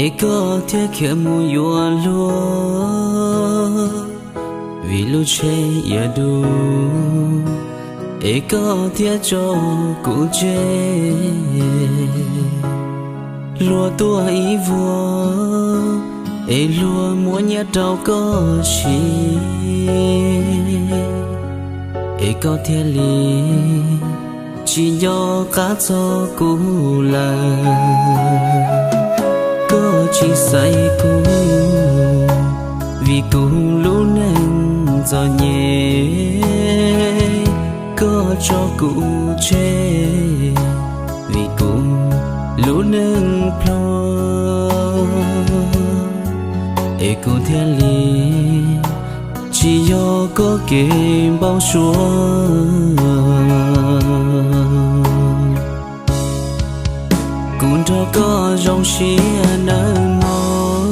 Es koj thiaj khiav mus yuav luag, vim lub tsheb yuav dub, es koj thiaj tso kuv tseg. Luag tuaj ib vuag, es luag muab nyiaj rau koj siv, es koj thiaj li tsis nco qab txog kuv lawm. Koj tsis xaiv kuv, vim kuv lub neej txom nyem, koj tso kuv tseg, vim kuv lub neej pluag, es kuv thiaj li tsis yog koj kev npau suav. Kuv nrog koj zoo siab nawb mog,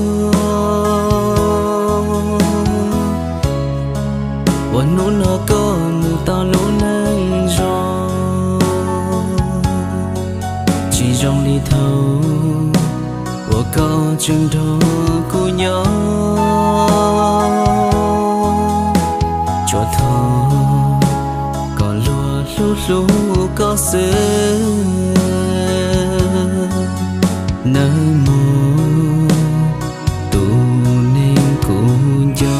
uas hnub no koj mus tau lub neej zoo, tsis zoo li thaum uas koj tseem nrog kuv nyob. Tsuas thov kom luag hlub hlub koj xwb nawb mog, tus neeg kuv nco.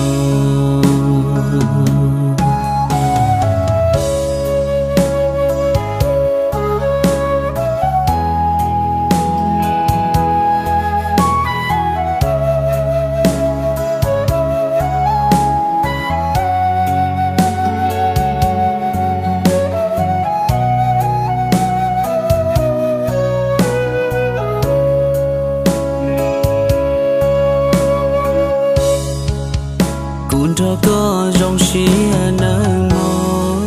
Kuv nrog koj zoo siab nawb mog,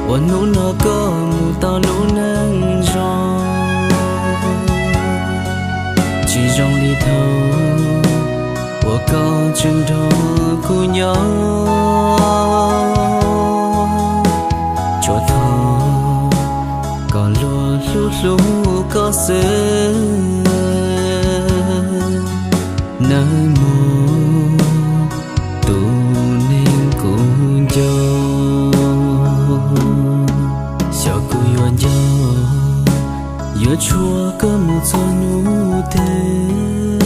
uas hnub no koj mus tau lub neej zoo, tsis zoo li thaum uas koj tseem nrog kuv nyob. Tsuas thov kom luag hlub hlub koj xwb nawb mog, tus neeg kuv nco. Xyov kuv yuav nco, yuav tshuav koj mus txog hnub twg,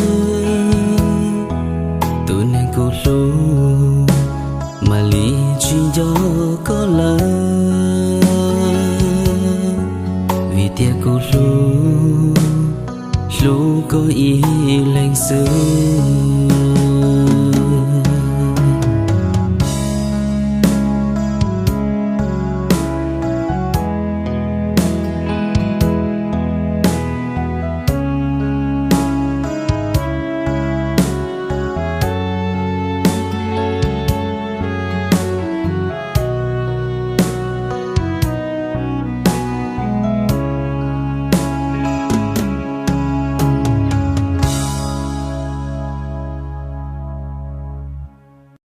tus neeg kuv hlub mam li tsis nco koj lawm, vim tias kuv hlub, hlub koj ib leeg xwb.